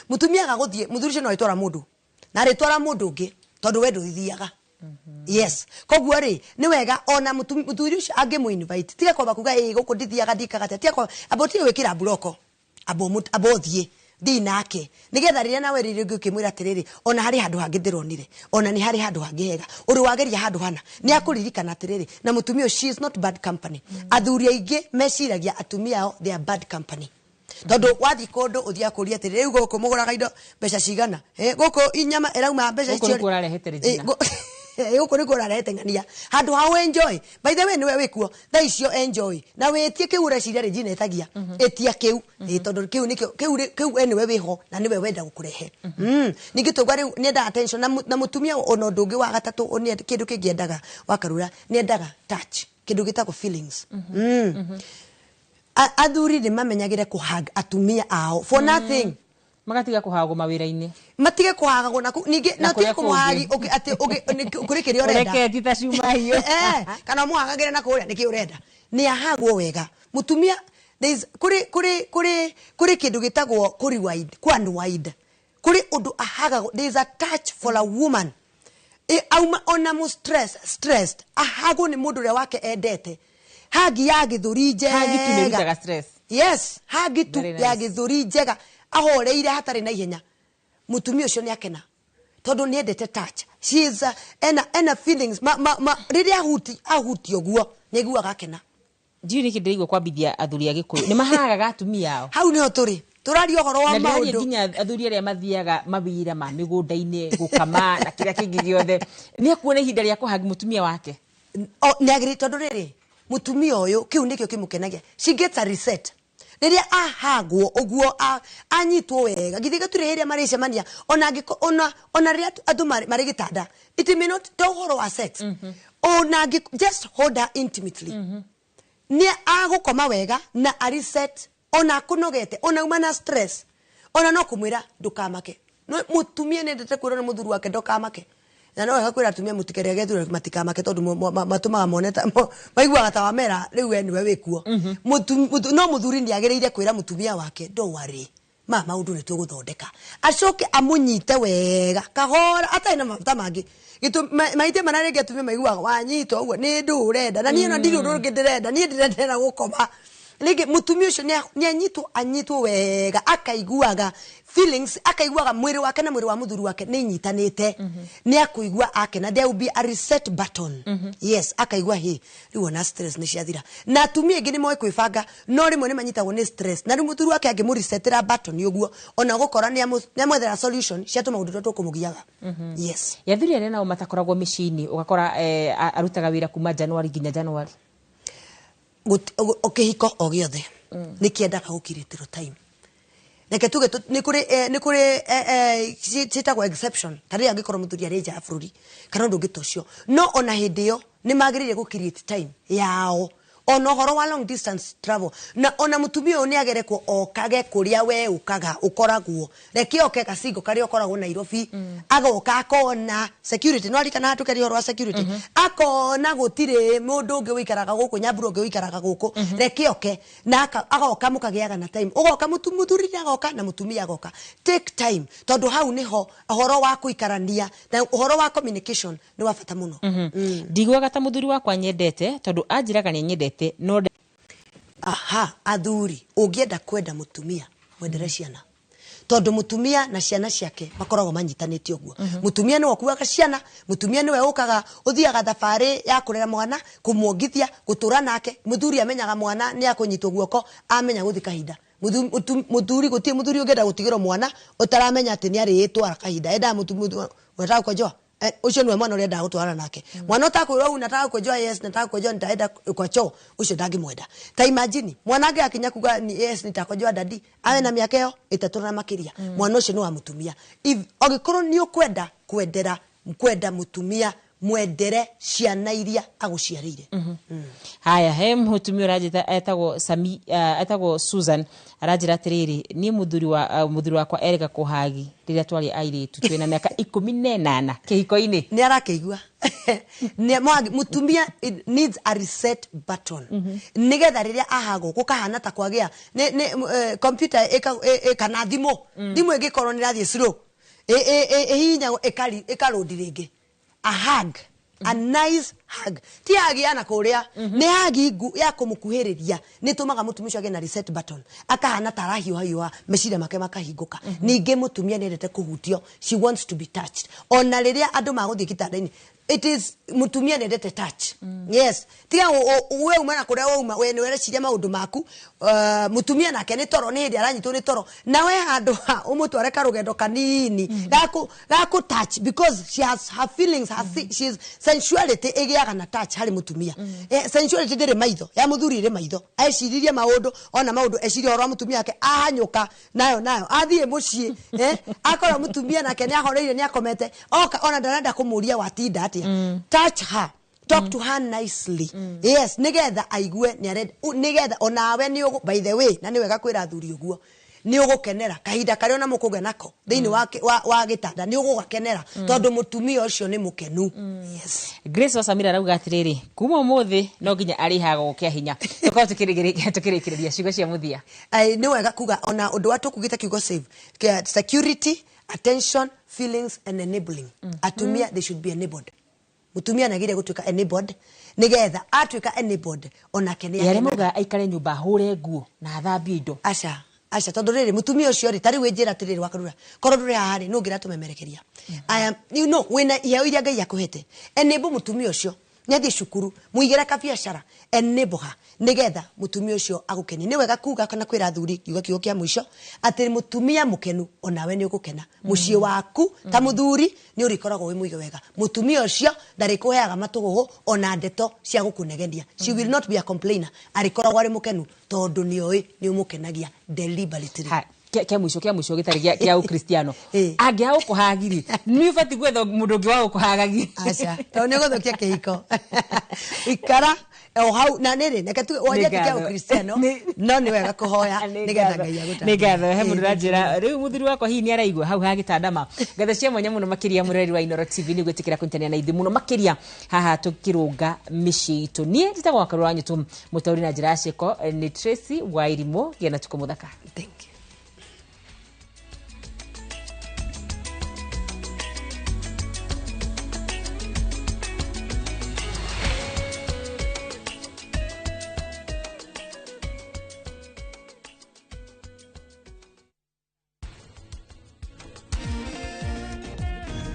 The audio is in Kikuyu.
Mutumia agagũthiĩ, mũthuri ũcio no arĩtwara mũndũ na arĩtwara mũndũ ũngĩ tondũ we ndũthiaga. Yes, koguo rĩ, nĩ wega ona mũthuri ũcio angĩmũ invite, tiga kwamba kuga, "Ĩ, gũkũ ndithiaga, ndikaga atĩa." Tiga kwamba, amba ũtige gwĩkĩra mburoko, amba ũthiĩ thiĩ nake, nĩgetha rĩrĩa nawe rĩrĩ ũngĩ ũkĩmwĩra atĩrĩrĩ, "Ona harĩ handũ hangĩ ndĩronire, ona nĩ harĩ handũ hangĩ hega ũrĩ wageria handũ hana," nĩ akũririkana atĩrĩrĩ, na mũtumia ũyũ, she is not bad company. Athuri aingĩ meciragia atumia ao they are bad company, tondũ wathiĩ kũndũ ũthiaga kũria atĩrĩ, "Rĩu gũkũ mũgũraga indo mbeca cigana? Gũkũ inyama ĩrauma mbeca Gũkũ icio?" nĩkuo ũrarehete Regina. Gũkũ nĩkuo ũrarehete ng'ania. Handũ ha ũ enjoy, by the way, nĩwe wĩkuo thaa icio, enjoy na wĩtie kĩu ũreciria Regina ĩtagia, ĩtia kĩu. Tondũ kĩu nĩkĩo kĩu kĩu we nĩwe wĩho na nĩwe wenda gũkũrehe. Ningĩ tauga rĩu nĩendaga attention na na mũtumia. Ona ũndũ ũngĩ wa gatatũ, kĩndũ kĩngĩ endaga wakarura, nĩendaga touch, kĩndũ gĩtagwo feelings. Athuri nĩ mamenyagĩre kũhug atumia ao for nothing. Magatiga kũhagwo mawĩra-inĩ. Matige kũhagagwo na ningĩ Na na ũtige kũrĩa kũmũhagi kũngĩ. Atĩ kũrĩ kĩrĩa ũrenda. Ũreketi ta cuma hiũ. Kana mũhagagĩre na kũrĩa nĩkĩ ũrenda, nĩ ahagwo wega mũtumia. There is kũrĩ kĩndũ gĩtagwo kũ rewind, kũ unwind, kũrĩ ũndũ ahagagwo. There is a touch for a woman. Auma ona mu stressed, ahagwo nĩ mũndũ ũrĩa wake endete, hagi ya gĩthũri Hagi tu nĩ njega. ĩrutaga stress. Yes, hagi tu Very nice. ya gĩthũri njega, ahoreire hatarĩ na ihenya, mũtumia ũcio nĩ akena tondũ nĩ endete touch. She is ena feelings ma, rĩrĩa ahuti ũguo nĩ aiguaga akena. Ndiũĩ nĩkĩ ndĩraigua kwambithia athuri a Gĩkũyũ nĩ mahagaga atumia ao. Hau nĩho tũrĩ tũraria ũhoro wa Na ndĩraria maũndũ. nginya athuri arĩa mathiaga mawĩra ma mĩgũnda-inĩ, gũkama na kĩrĩa kĩngĩ gĩothe, nĩ akuona ihinda rĩa kũhagi mũtumia wake. O, nĩ agĩrĩ tondũ rĩrĩ mũtumia ũyũ kĩu nĩkĩo kĩmũkenagia. She gets a reset rĩrĩa ahagwo ũguo, anyitwo wega. Githĩ gũtirĩ hĩrĩa marĩcemania, ona ona rĩrĩa andũ marĩ gĩtanda, it may not to ũhoro wa sex, ona just hold her intimately, nĩ agũkoma wega na a reset. Ona akũnogete, ona uma na stress, ona no kũmwĩra, "Ndũkamake." No mũtumia nĩendete kwĩrwo nĩ mũthuri wake, "Ndũkamake." Na no wega kwĩra atumia mũtikerege thuri matikamake, tondũ matũmaga mone ta maiguaga ta wamera rĩu we nĩwe wĩkuo. No mũthuri nĩ agĩrĩire kwĩra mũtumia wake, "Don't worry, ma maũndũ nĩ tũgũthondeka." Acoke amũnyite wega kahora atarĩ na mabuta mangĩ. Maite mana rĩngĩ atumia maiguaga wanyitwo ũguo nĩ ndũ ũrenda, na niĩ ona ndirĩ ũndũ ũngĩ ndĩrenda, niĩ ndĩrendera gũkoma. Rĩngĩ mũtumia ũcio nĩ anyitwo wega, akaiguaga feelings, akaiguaga mwĩrĩ wake na mwĩrĩ wa mũthuri wake nĩ inyitanĩte, nĩ akũigua akena. There will be a reset button. Yes, akaigua hi rĩu ona stress nĩ ciathira. Na atumia aingĩ nĩ moĩ kwĩbanga, no rĩmwe nĩ manyitagwo nĩ stress, na rĩu mũthuri wake angĩmũresetera button ũguo, ona gũkora nĩ amwethera solution cia tũmaũndũ tũrĩa tũkũmũgiaga. Yes. Ya athuri arĩa nao matakoragwo mĩciĩ-inĩ, ũgakora arutaga wĩra kuma January nginya January. Kĩhiko o gĩothe nĩ kĩendaga gũkiritĩrwo time. Reke tuge nĩ kũrĩ ciĩtagwo exception, ta rĩrĩa angĩkorwo mũthuri arĩ nja ya bũrũri kana ũndũ ũngĩ ta ũcio, no ona hĩndĩ ĩyo nĩ magĩrĩire gũ create time yao, ona ũhoro wa long distance travel. Na ona mũtumia ũyũ nĩ agerekwo okage kũrĩa we ũkaga ũkoragwo, reke oke gacingo karĩa ũkoragwo Nairobi, agoka akona security. No arikana hatũkeria ũhoro wa security, akona gũtirĩ mũndũ ũngĩ ũikaraga gũkũ, nyambura ũngĩ ũikaraga gũkũ. Reke oke na agoka, mũkagĩaga na time, ũgoka mũthuri nĩ agoka na mũtumia agoka. Take time, tondũ hau nĩho ũhoro wa kũikarania na ũhoro wa communication nĩ wa bata mũno. Ndiguaga ta mũthuri wakwa nyendete, tondũ anjĩraga nĩ nyendete no Aha, athuri, ũngĩenda kwenda mũtumia, mwendere ciana, tondũ mũtumia na ciana ciake makoragwo manyitanĩte ũguo. Mũtumia nĩwe ũkuaga ciana, mũtumia nĩwe ũkaga ũthiaga thabarĩ ya kũrera mwana, kũmuongithia, gũtũra nake. Mũthuri amenyaga mwana nĩ akũnyitwo guoko, amenya gũthi kahinda. Mũthuri, gũtirĩ mũthuri ũngĩenda gũtigĩrwo mwana ũtaramenya atĩ nĩ arĩĩtwara kahinda. Endaga unataka kukojoa. Ũcio nĩwe mwana ũrĩa endaga gũtwarana nake. Mwana ũtakwĩrwo u nataka kukojoa, yes, nataka kukojoa, nitaenda kwa choo, ũcio ndangĩmwenda. Ta imagine mwana angĩgakinya kuga ni yes, nitakojoa daddy, awe na mĩaka ĩyo 3 na makĩria, mwana ũcio nĩ wa mũtumia. If angĩkorwo nĩ ũkwenda kwendera kwenda mũtumia, Mwendere ciana iria agũciarĩire. Haya, he mũtumia ũranjĩta etagwo Sami, etagwo Susan, aranjĩra atĩrĩrĩ, niĩ mũthuri wa mũthuri wakwa erĩga kũhagi rĩrĩa twarĩ airĩtu twĩna mĩaka 18 kĩhiko-inĩ. Nĩ arakĩigua. Mũtumia it needs a reset button nĩgetha rĩrĩa ahagwo gũkahana ta kwagĩa nĩ computer kana thimũ ĩngĩkorwo nĩ ĩrathiĩ slow, ĩhihinyagwo ĩkarũndi rĩngĩ. A hug, a nice hug, ti hug ya na kũrĩa, nĩ hug ya kũmũkuhĩrĩria, nĩ tũmaga mũtumia ũcio agĩe na reset button, akahana ta arahiũhahiũha, meciria make makahingũka. Ningĩ mũtumia nĩ endete kũhutio, she wants to be touched. Ona rĩrĩa andũ magũthiĩ gĩtanda-inĩ, it is mũtumia nĩ endete touch. Yes, tiga we uma na kũrĩa wauma, we nĩ wereciria maũndũ maku, mũtumia nake nĩ toro, nĩ hĩndĩ aranyitwo nĩ toro, nawe handũ ha ũmũtware karũgendo kanini gaku touch, because she has her feelings, her she is sensuality ĩgĩaga na touch harĩ mũtumia. Sensuality ndĩrĩ maitho, ya mũthuri ĩrĩ maitho, eciririe maũndũ, ona maũndũ eciria ũhoro wa mũtumia wake, ahanyũka nayo athiĩ mũciĩ, akora mũtumia nake nĩ ahoreire, nĩ akomete, oka ona ndarenda kũmũria watinda atĩa. Touch her, talk to her nicely. Yes, nigetha aigue nĩ arenda, nigetha onawe nĩ ũgũ, by the way, na nĩ wega kwĩra athuri ũguo, nĩ ũgũkenera kahinda karĩa ona mũkũgĩa nako thĩinĩ wa gĩtanda, nĩ ũgũgakenera tondũ mũtumia ũcio nĩ mũkenu. Yes. Grace wa Samira arauga atĩrĩrĩ, kuma ũmũthĩ no nginya arĩhagwo gũkĩa hinya. Tũkorwo tũkĩrĩkĩrĩria ciugo cia mũthia. Ai, nĩ wega kuga ona ũndũ wa tũkugĩte kiugo save, security, attention, feelings and enabling. Atumia, they should be enabled. Mutumia nagire gutuika enabled, nigetha atuika enabled onake nĩ Arĩa akenaga. Mauga aikare nyũmba ahũre nguo na athambie indo. Aca, aca, tondũ rĩrĩ mũtumia ũcio rĩ, ta rĩu ĩnjĩra atĩrĩrĩ, wakarura korwo ndũrĩ haha rĩ, nũ ũngĩratũmemerekeria? I am, wĩna iheo iria Ngai akũhete, enable mũtumia ũcio nĩ athiĩ cukuru, mũigĩre kabiacara, enable her nĩgetha mũtumia ũcio agũkenie. Nĩ wega kuga kana kwĩra athuri kiugo kĩa mũico atĩ mũtumia mũkenu onawe nĩ ũgũkena. Mũciĩ waku ta mũthuri nĩ ũrĩkoragwo wĩ mũige wega. Mũtumia ũcio ndarĩkũheaga matũgũgũ ona ndeto cia gũkũnegenia. She will not be a complainer, arĩkoragwo arĩ mũkenu tondũ nĩoĩ nĩ ũmũkenagia deliberately. Ha, kĩa mũico, kĩa mũico gĩtarĩ kĩa ũkristiano, angĩaga gũkũhagi rĩ, nĩ ũbatiĩ gwetha mũndũ ũngĩ wa gũkũhagagi? Aca, tondũ nĩ ũgũthũkia kĩhiko. Ikara o hau na nĩrĩ, reke tu wonje ti kĩa Nĩ ngatho. ũkristiano, no nĩ wega kũhoya nĩgetha Ngai agũteithie. Nĩ ngatho. He mũndũ ũranjĩra rĩu mũthuri wakwa hihi nĩ araigua hau ha gĩtanda ma. Ngatho cia mwanya mũno makĩria mũreri wa Inooro TV nĩ gwĩtĩkĩra kũnyitanĩra na ithuĩ mũno makĩria haha tũkĩrũnga mĩciĩ itũ. Niĩ njĩtagwo Wakarura wa Nyũtũ, mũtaũri na njĩra ya ciĩko nĩ Tracy Wairimũ. Gĩa na tukũ mũthaka. Thank you.